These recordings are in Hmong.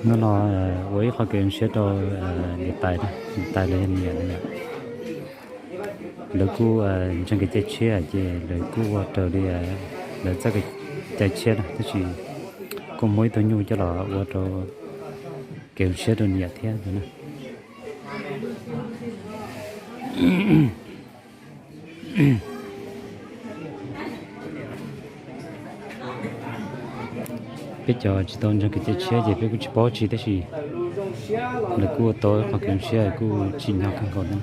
Hnub no ua ib qho kev zoo siab rau niam tais, niam tais los yog niam no yom. Lawv kuj ntseeg kev cai tshiab ces lawv kuj ua raws li lawv txoj kev cai tshiab na, tab sis kuj muab ib tug nyuj coj los ua rau kev zoo siab rau niam thiab no. Peb cov tsis tau ntseeg kev cai tshiab ces peb kuj tsis paub tsi tab sis lawv kuj ua tau qhov kev zoo siab kuj tsim nyog kawg nkaus na.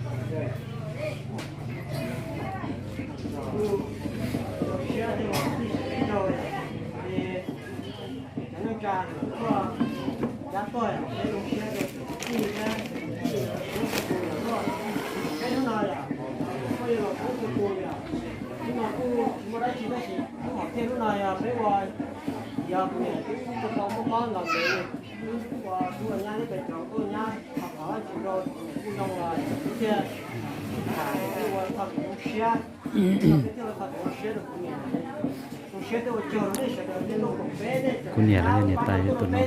Kuv niam los yog niam tais tus no.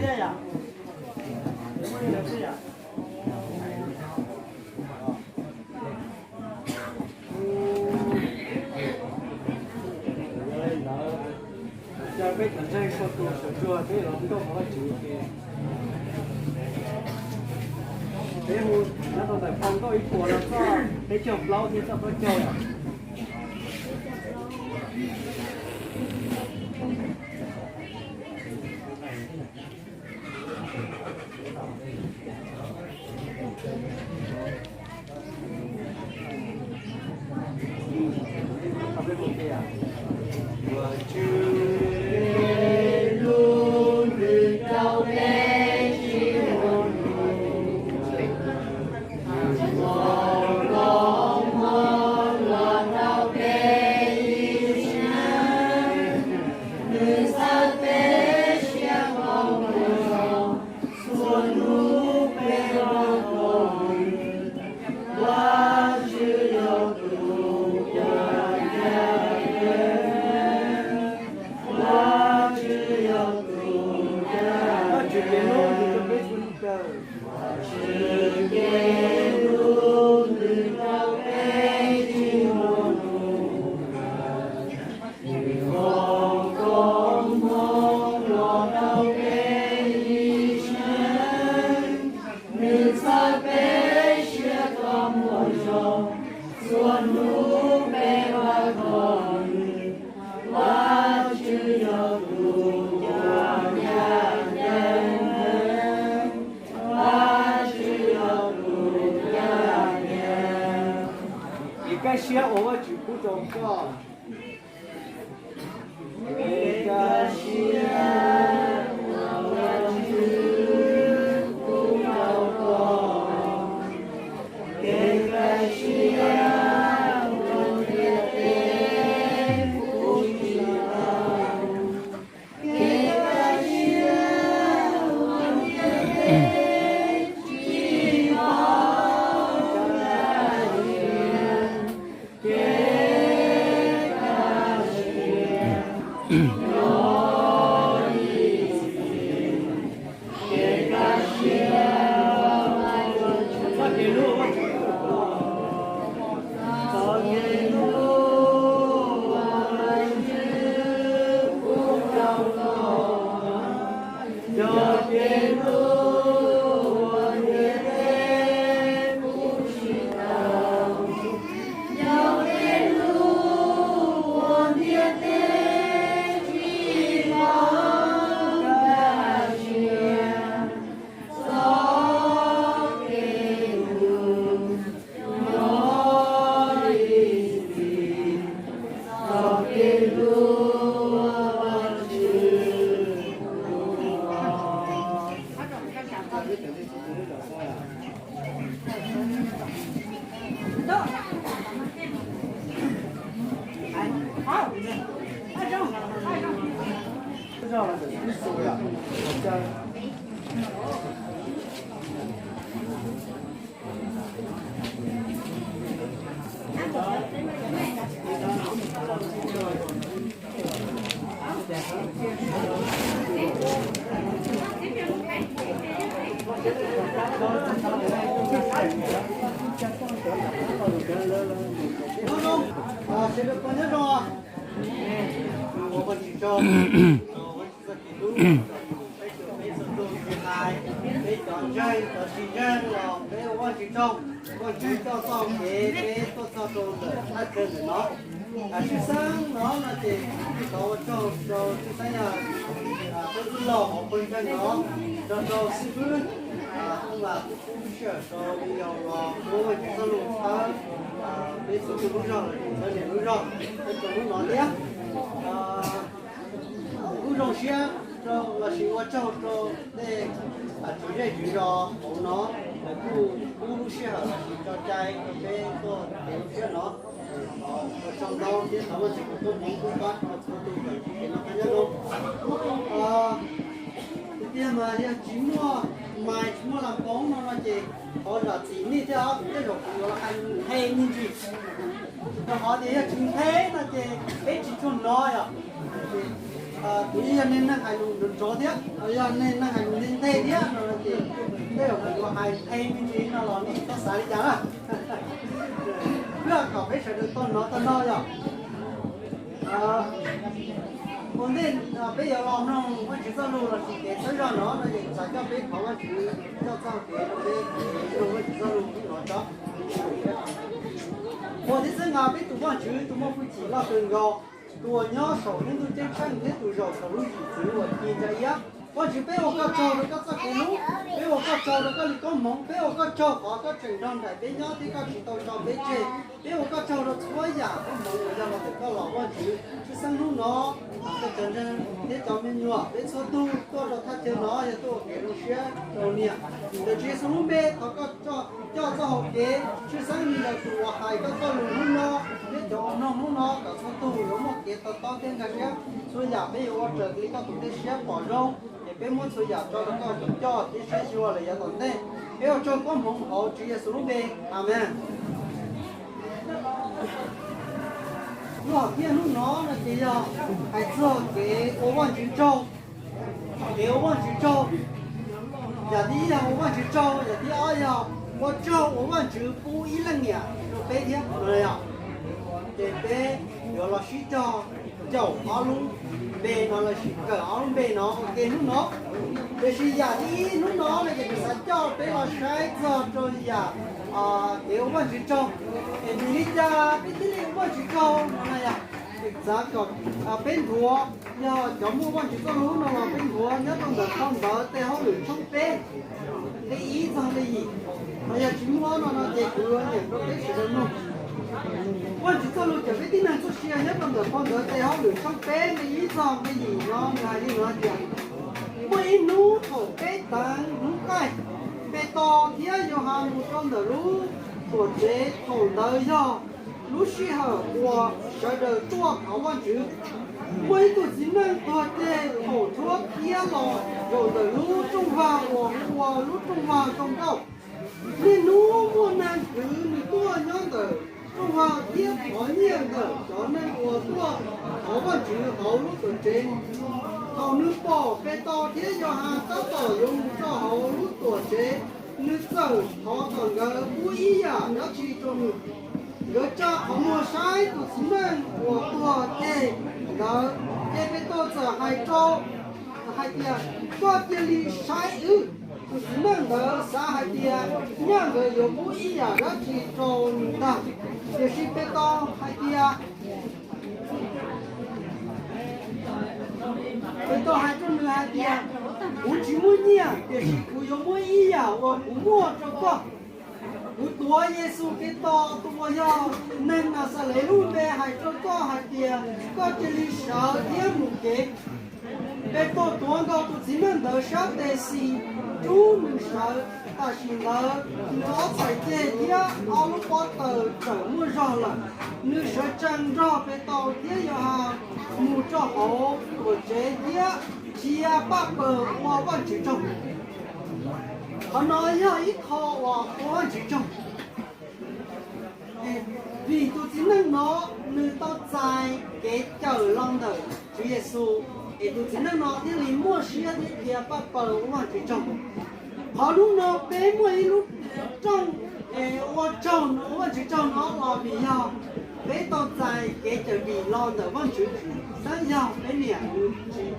Kev kaj siab uas Vajtswv pub rau koj. Nyob zoo, sawv daws puas nyob zoo? Ua Vajtswv tsaug, Vajtswv txoj kev hlub, peb txhua tus tsis hais, peb cov ntseeg cov tsis ntseeg los peb ua Vajtswv tsaug. Vajtswv coj txoj kev peb tuaj txog rau ntawm thaj chaw ntawm no. Tshwj xeeb no no ces kuv thov ua tsaug rau tshwj xeeb yog peb lub los hauv pawg ntseeg no, rau rau xib fwb Tooj Vam kuj pub lub sij hawm rau viv ncaus los muab Vajtswv txoj lus tshawb peb txhua tus lub zog los sis txhua niam lub zog, peb txhua lub no thiab. Kuj zoo siab rau lossis ua tsaug rau tej tswv zej tswv zos hauv no, lawv kuj pub lub sij hawm lossis tso cai rau peb tuaj kev lub siab no. Ua tsaug ntau thiab thov Vajtswv tus koob hmoov pub pab rau txhua tus kom kev no qab nyob zoo. Tiag tiag mas yog tsis muaj mais tsis muaj las koob no no ces thov zam txim nej thiab os, tej zaum kuv yuav los hais nthe me ntsis. Rau qhov tias yog tsis nthe no ces peb tsis tshua hnov yom. Kuv yeej yog neeg hais lus nrov nrov thiab, yog neeg hais lus nthe nthe thiab no ces tej zaum kuv yuav hais nthe me ntsis no los nej txhob xav li cas na. Ua kom peb sawv daws tau hnov tau nrog yom. Ua ntej peb yuav los mloog Vajtswv txoj lus los sis kev txhawb zog no no ces kuv xav coj peb thov Vajtswv coj txoj kev rau peb mloog Vajtswv txoj lus no tso. Ua tib txhia nqa peb tus Vajtswv tus muaj hwj chim loj kawg nkaus, tus uas nyob saum lub ntuj ceeb tsheej thiab tus zaum saum lub zwm txwv uas ci ntsa iab. Vajtswv, peb ua koj tsaug rau koj txoj kev hlub, peb ua koj tsaug rau koj li koob hmoov, peb ua koj tsaug qhov koj tseem nrog nraim peb nyob thiab koj tsis tau tso peb tseg. Peb ua koj tsaug rau txhua yam koob hmoov uas yog los ntawm koj los Vajtswv. Tshwj xeeb hnub no, koj cov ntseeg thiab cov me nyuam peb txhua tus tuaj rau thaj chaw no yog tuaj ua kev zoo siab rau niam. Ntawm Tswv Yexus lub npe thov koj coj txoj hau kev tshwj xeeb li ntawm tus uas hais koj txoj lus hnub no thiab cov uas mloog hnub no kom txhua tus yuav muaj kev to taub thiab nkag siab. Txhua yam peb yuav ua raws li koj tus tej siab pom zoo, ces peb muab txhua yam tso rau koj tus coj thiab siab xyuas lawm yav tom ntej. Peb ua tsaug koob hmoov hauv Tswv Yexus lub npe, Amees. Lub hom phiaj hnub no no ces yog hais txog kev ua Vajtswv tsaug. Kev ua Vajtswv tsaug, yam thib ib yog ua Vajtswv tsaug, yam thib ob yog ua tsaug uas Vajtswv pub ib leej niam rau peb thiab no yom. Ces peb yuav los sib cog caum ob lub npe no lossis kawm ob lub npe no ua ke hnub no. Tiam sis yam thib ib hnub no no ces kuv xav coj peb los saib txog rau yam kev ua Vajtswv tsaug, es vim li cas peb thiaj li ua Vajtswv tsaug no na yom. Txav kom peb nthuav, yog cov muaj Vajtswv txoj lus no los peb nthuav nyob rau ntawm phau ntawv Tes Hauj Lwm tshooj peb, nqe ib txog nqe yim. Ho yog tsis muaj no no ces kuv yuav nyeem rau peb sawv daws mloog. Vajtswv txoj lus cawm peb tib neeg txoj sia nyob rau ntawm phau ntawv Tes Hauj Lwm tshooj peb nqe ib txog nqe yim no nws hais li no tias, muaj ib hnub thaum peb teev hnub qaij, Petus thiab Yauhas mus rau ntawm lub tuam tsev, thaum ntawd yog lub sij hawm uas sawv daws tuaj thov Vajtswv. Muaj ib tug txiv neej tuag ceg thaum tshuab kiab los zaum ntawm lub rooj vag uas hu ua lub rooj vag zoo nkauj. Niaj hnub muaj neeg kwv nws tuaj nyob ntawm rooj vag thiab thov nyiaj ntawm cov neeg uas tuaj thov Vajtswv hauv lub tuam tsev. Thaum nws pom Petus thiab Yauhas tab tom yuav mus rau hauv lub tuam tsev, nws txawm thov kom nkawd pub ib yam dab tsi rau nws. Nkawd tsa qhov muag saib tus txiv neej uas tuag ceg ntawd, ces Petus txawm hais rau hais tias, koj cia li saib wb. Tus txiv neej ntawd xav hais tias nyaj nkawd yuav pub ib yam dab tsi rau nws ntag. Tiam sis Petus hais tias, Petus hais rau nws hais tias, kuv tsis muaj nyiaj, tiam sis kuv yuav muab ib yam uas kuv muaj rau koj. Kuv tuav Yexus Khetos tus uas yog neeg Naxales lub npe hais rau koj hais tias koj cia li sawv thiab mus kev. Petus tuav nkaus tus txiv neej ntawd sab tes xis, rub nws sawv. Tam sim ntawd nws ob txhais ceg thiab ob lub pob taws txawm muaj zog lawm. Nws sawv tsees nrog Petus thiab Yauhas mus rau hauv tuam tsev thiab cia paj paws ua Vajtswv tsaug. Qhov no yog ib qho uas ua Vajtswv tsaug. Vim tus txiv neej no nws tau txais kev cawm los ntawm Tswv Yexus, es tus txiv neej no thiaj li muaj siab thiab cia paj paws ua Vajtswv tsaug. Qhov hnub no peb muaj ib lub rooj es ua tsaug, ua Vajtswv tsaug no los vim yog peb tau txais kev cawm dim los ntawm Vajtswv, tab yog peb niam nws tsis,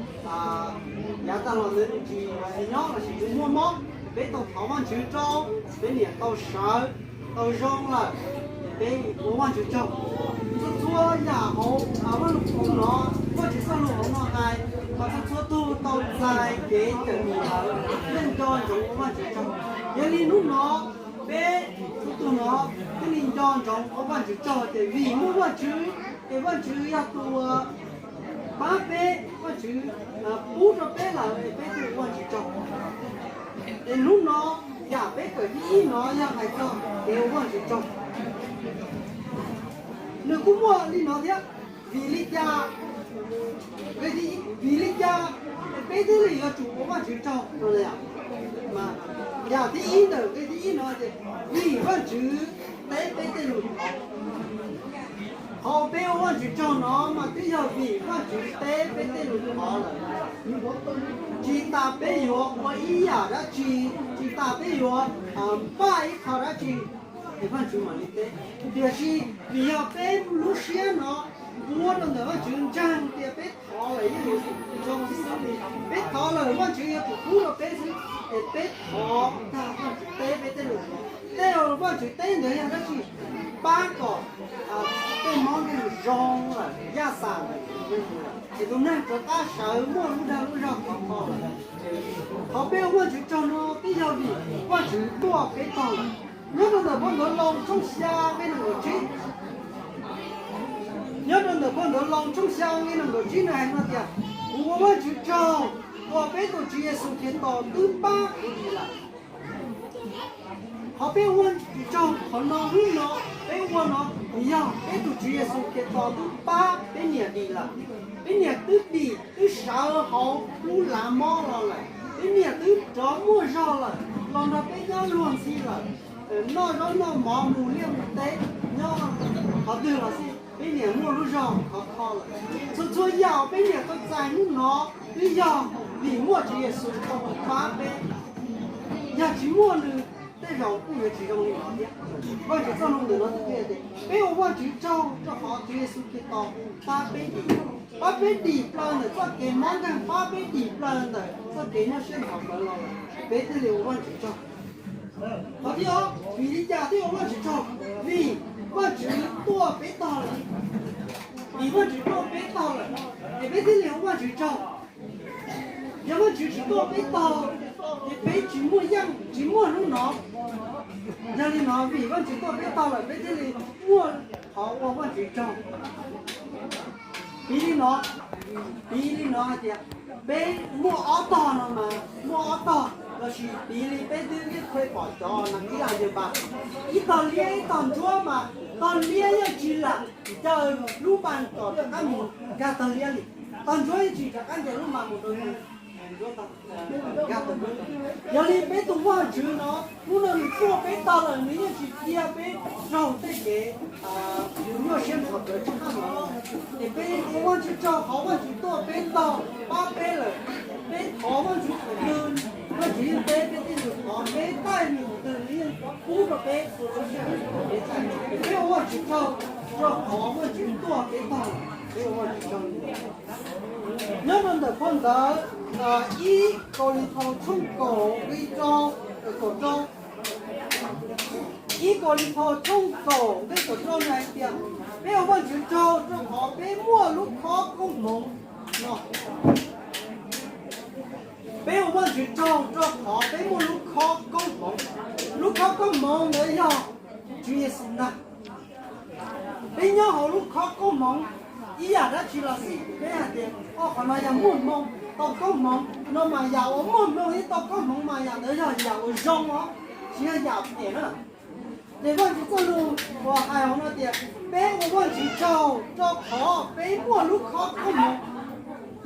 yav tag los ntawd nws tsis nyob lossis nws muaj mob, peb tau thov Vajtswv rau, peb niam tau sawv tau zoo lawm, peb ua Vajtswv tsaug. Txhua txhua yam hauv Vajluskub no, Vajtswv txoj lus hauv no hais, mas txhua txhua tug tau txais kev cawm dim lawm yeej nco ntsoov ua Vajtswv tsaug. Yog li hnub no peb txhua tug no thiaj li nco ntsoov ua Vajtswv tsaug tias vim muaj Vajtswv, ces Vajtswv yog tus uas pab peb, Vajtswv pub rau peb lawm es peb thiaj ua Vajtswv tsaug. Es hnub no yam peb kawm thib ib no yog hais txog kev ua Vajtswv tsaug. Nws kuj muaj li no thiab, vim li cas, vim li cas peb thiaj li yuav tsum ua Vajtswv tsaug no? Yam thib ib ntawm nqe thib ib no ces vim Vajtswv teb peb tej lus thov. Qhov peb ua Vajtswv tsaug no mas twb yog vim Vajtswv teb peb tej lus thov lawm. Tsis tas peb yuav ua ib yam dab tsi, tsis tas peb yuav npaj ib qho dab tsi, es Vajtswv mam li teb. Tiam sis vim yog peb lub siab no npuab rau ntawm Vajtswv ntseeg tias peb thov lawm yeej yuav tsum zoo xwb, peb thov lawm Vajtswv yuav tsum pub rau peb xwb, es peb thov tag Vajtswv teb peb tej lus thov. Tej Vajtswv teb ntawd yog dab tsi? Pab kom tej mob nkeeg zoo lawm, yaj xam lawm, es tus neeg rov qab sawv muaj lub dag lub zog khov kho lawm. Qhov peb ua Vajtswv tsaug no twb yog vim Vajtswv tuaj peb tog lawm. Nyob rau ntawm phau ntawv Loos tshooj xya nqe nees nkaum tsib, nyob rau ntawm phau ntawv Loos tshooj xya nqe nees nkaum tsib na hais no tias, kuv ua Vajtswv tsaug uas peb tus Tswv Yexus Khetos twb pab kuv dim lawm. Qhov peb ua Vajtswv tsaug qhov no hnub no peb ua no yog peb tus Tswv Yexus Khetos twb pab peb niam dim lawm. Peb niam twb dim twb sawv hauv lub lav mob los lawm, peb niam twb rov muaj zog lawm los nrog peb nyob luag ntxhi lawm, noj zaub noj mov mus liaj mus teb nyob qhov twg los xij, peb niam muaj lub zog khov kho lawm. Txhua txhua yam peb niam tau txais hnub no twb yog vim muaj Tswv Yexus tau pab peb. Yog tsis muaj nws tej zaum kuj yuav tsis zoo li no thiab. Vajtswv txoj lus ntawm no twb qhia tias peb ua Vajtswv tsaug rau qhov Tswv Yexus Khetos pab peb dim, pab peb dim plaws ntawm txoj kev mob nkeeg, pab peb dim plaws ntawm txoj kev nyuaj siab ntxhov plawv los lawm, peb thiaj li ua Vajtswv tsaug. Qhov thib ob, vim li cas thiaj ua Vajtswv tsaug? Vim Vajtswv tuaj peb tog lawm. Vim Vajtswv tuaj peb tog lawm, ces peb thiaj li ua Vajtswv tsaug. Yog Vajtswv tsis tuaj peb tog, ces peb tsis muaj yeej tsis muaj hnub no. Yog li no vim Vajtswv tuaj peb tog lawm peb thiaj li muaj qhov ua Vajtswv tsaug. Piv li no, piv li no hais tias peb muaj ob tog no mas, muaj ob tog lossis piv li peb twb yeej khuv pom cov nas kib las yawg npas, ib tog liab ib tog ntsuab mas, tog liab yeej tsis lam ncaws lub npas kom rov qab mus nkag tog liab li, tog ntsuab yeej tsis rov qab ncaws lub npas mus rau ntsuab tog. Yog li peb tus Vajtswv no hnub no nws tuaj peb tog lawm nws yeej tsis cia peb raug tej kev nyuaj siab ntxhov plawv tshaj no. Ces peb ua Vajtswv tsaug qhov Vajtswv tuaj peb tog pab peb lawm. Peb thov Vajtswv qhov twg, Vajtswv yeej teb peb tej lus thov, peb taij nws qhov twg nws yeej pub rau peb. Peb ua Vajtswv tsaug rau qhov Vajtswv tuaj peb tog, peb ua Vajtswv tsaug. Nyob rau ntawm phau ntawv ib Kauleethaus tshooj kaum nqe rau, kaum rau. Ib Kauleethaus tshooj kaum nqe kaum rau hais tias, peb ua Vajtswv tsaug rau qhov peb muaj lub khob koob hmoov no. Peb ua Vajtswv tsaug rau qhov peb muaj lub khob koob hmoov. Lub khob koob hmoov ntawd yog Tswv Yexus ntag. Peb nyob hauv lub khob koob hmoov, ib yam dab tsi los xij peb hais tias, o, qhov no yog muaj hmoo tau koob hmoov no mas yam uas muaj hmoo thiab tau koob hmoov mas yam ntawd yog yam uas zoo os, tsis yog yam phem na. Ces Vajtswv txoj lus uas hais hauv no tias, peb ua Vajtswv tsaug rau qhov peb muaj lub khob koob hmoov.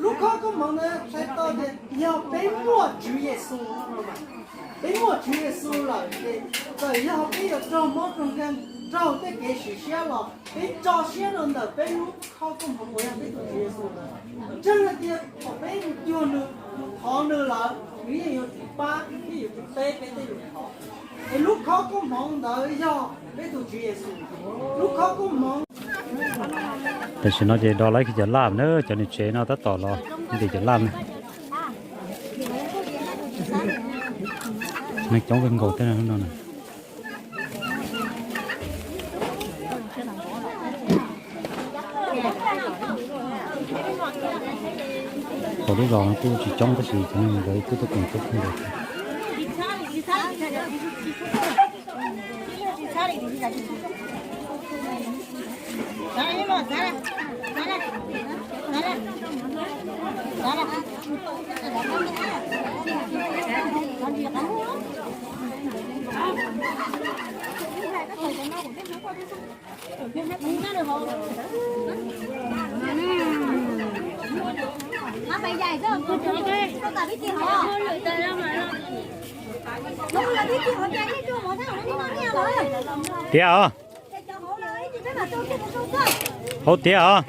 Lub khob koob hmoov ntawd txhais tau tias yog peb muaj Tswv Yexus no mas, peb muaj Tswv Yexus lawm ces txawm yog peb yuav raug mob raug nkeeg, raug tej kev sim siab los peb tso siab rau ntawm peb lub khob koob hmoov uas yog peb tus Tswv Yexus ntawd. Ntseeg hais tias thaum peb mus cuag nws, mus Thov nws lawm, nws yeej yuav tsum pab thiab yuav tsum teb peb tej lus thov. Es lub khob koob hmoov ntawd yog peb tus Tswv Yexus. Lub khob koob hmoov. Tam sim no ces do lawv khi cov laj na, cov niam tsev no tab tom los ntim cov laj na. Neeg coob kawg nkaus thiab no na. Hauv lub zos no kuj tsis coob tab sis cov neeg nkawd kuj tuaj koom coob kawg nkaus. Tiav os. Hauv tiav os.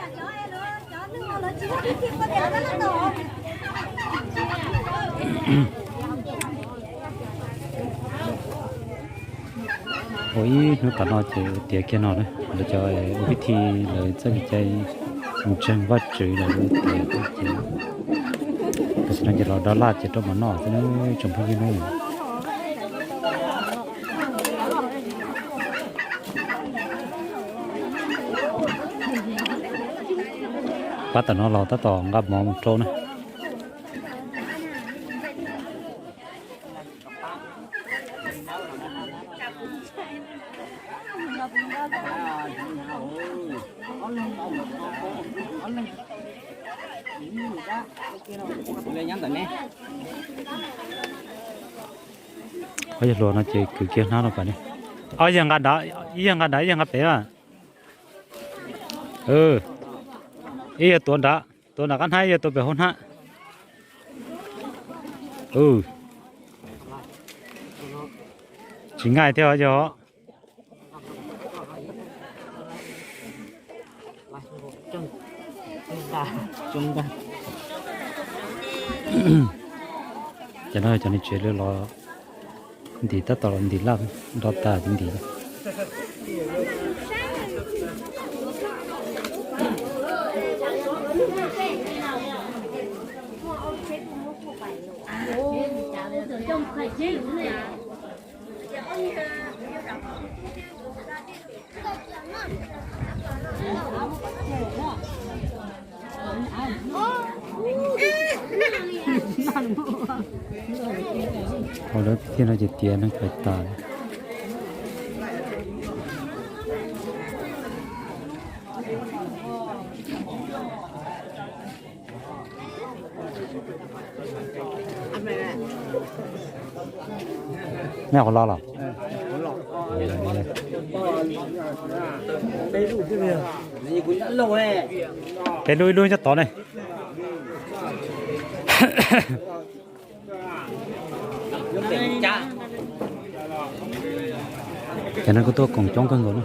Ua ib hnub tom no ces ua tiav kiag no na, lawv cov ua pib thi lawv txoj kev cai ntseeg Vajtswv lawv ua tiav ces tam sim no ces los do laj ces rau mov noj xwb na tsoom phooj ywg na. Pab tom no los tab tom nqa mov mus rau na. Ob yawg hluas no ces kwv kiag hnab no pas ne. Ob yawg nqa nrad, ib yawg nqa nrad ib yawg nqa pem na. Ib yawg tuav nrad, tuav nram qab hnab, ib yawg tuav pem hauv hnab. Tsis nqaij thiab yog. Cov no cov niam tsev lawv los ntim tab tom los ntim laj, do tas ces ntim. Hauv lawv thiaj no ces tiav neeg pais tas. Nej qhuav los los? Peb lub ib lub nyob tod ne. Cov neeg kuj tuaj koom coob kawg nkaus na.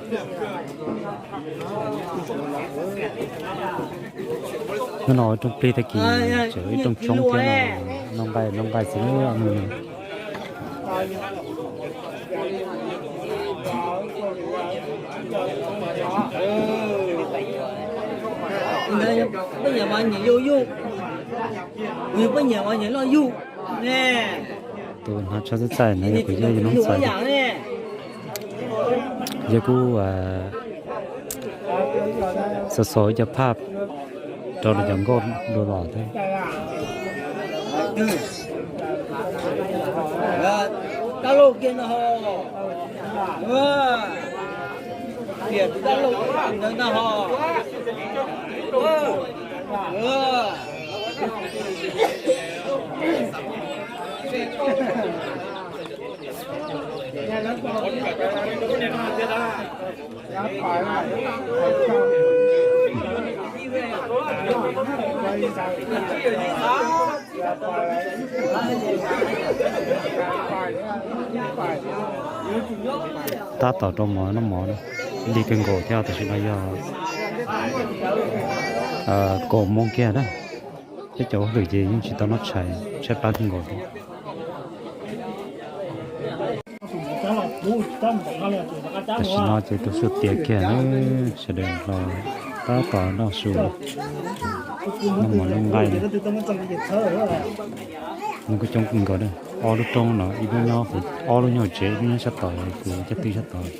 Hnub no ib rooj plig tag kis tseem ib rooj tshoob thiab no, noj nqaij noj nqaij xwb. Tus hnav tsho txaij txaij no yog kuv yawg yawg Noob Ntxhais. Yawg kuj xa xa ib co phaj rau lawv cov nkauj dua los thiab. Tab tom rau mov noj mov, lig kawg nkaus thiab, tam sim no yog kaum moos kiag na. Peb cov hauj lwm ces yeej tsis tau noj tshais, tshaib plab kawg nkaus thiab. Tam sim no ces tu siab tiav kiag na, sawv daws los tab tom noj su, noj mov noj nqaij. Nws kuj coob kawg nkaus, ob lub rooj no, ib lub nyob kuv, ob lub nyob hauv tsev, ib lub nyob sab tod, kuv caj tw sab tod.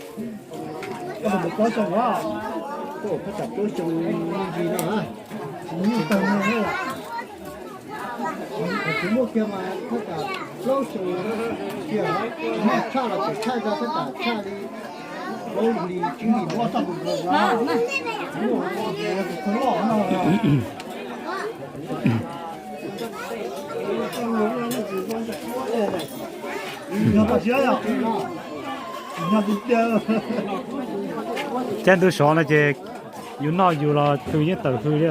Caij ntuj sov no ces yus noj yus los tw yeej tawm hws li.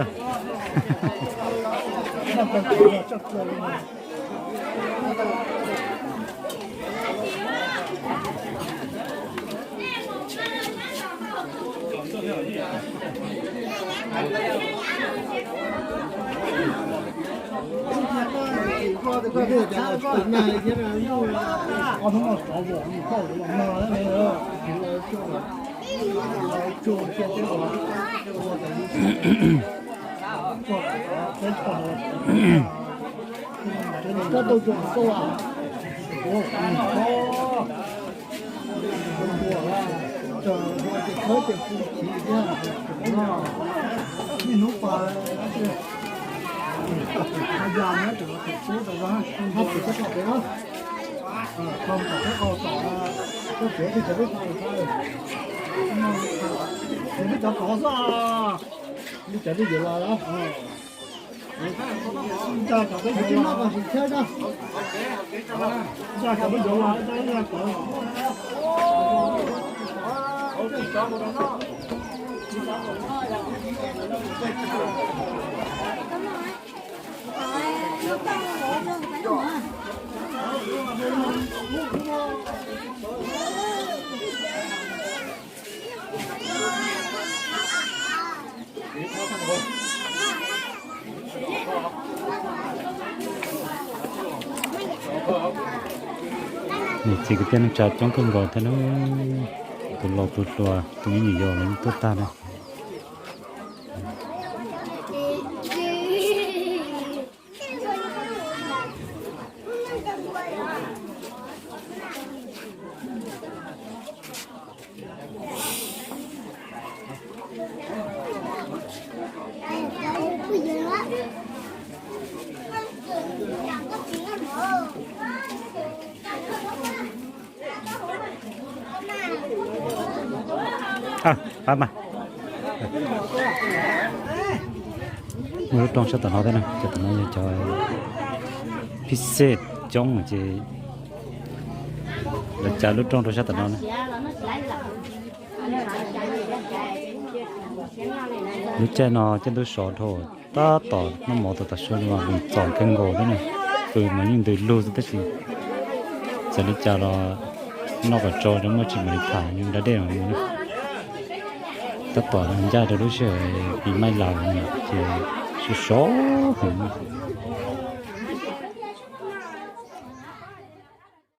Niam txiv kwv tij neej tsa coob kawg nkaus thiab na, tus laus tus hluas tus me nyuam yaus los yeej tuaj tag na. Muaj lub rooj sab tom no thiab na, cov tom no yog cov phij xej coob ces lawv cav lub rooj rau sab tom no na. Lub caij no caij ntuj sov dhau, tab tom noj mov tau tas su no mas nws txom kawg nkaus thiab na. Pw mas yeej ntws lug xwb tab sis txawm li cas los noj kom tso rau, muaj tsis mam li tham, yus da dej los mus na. Tab tom ncaj rau lub sij hawm pis maij laus no ces sov sov heev.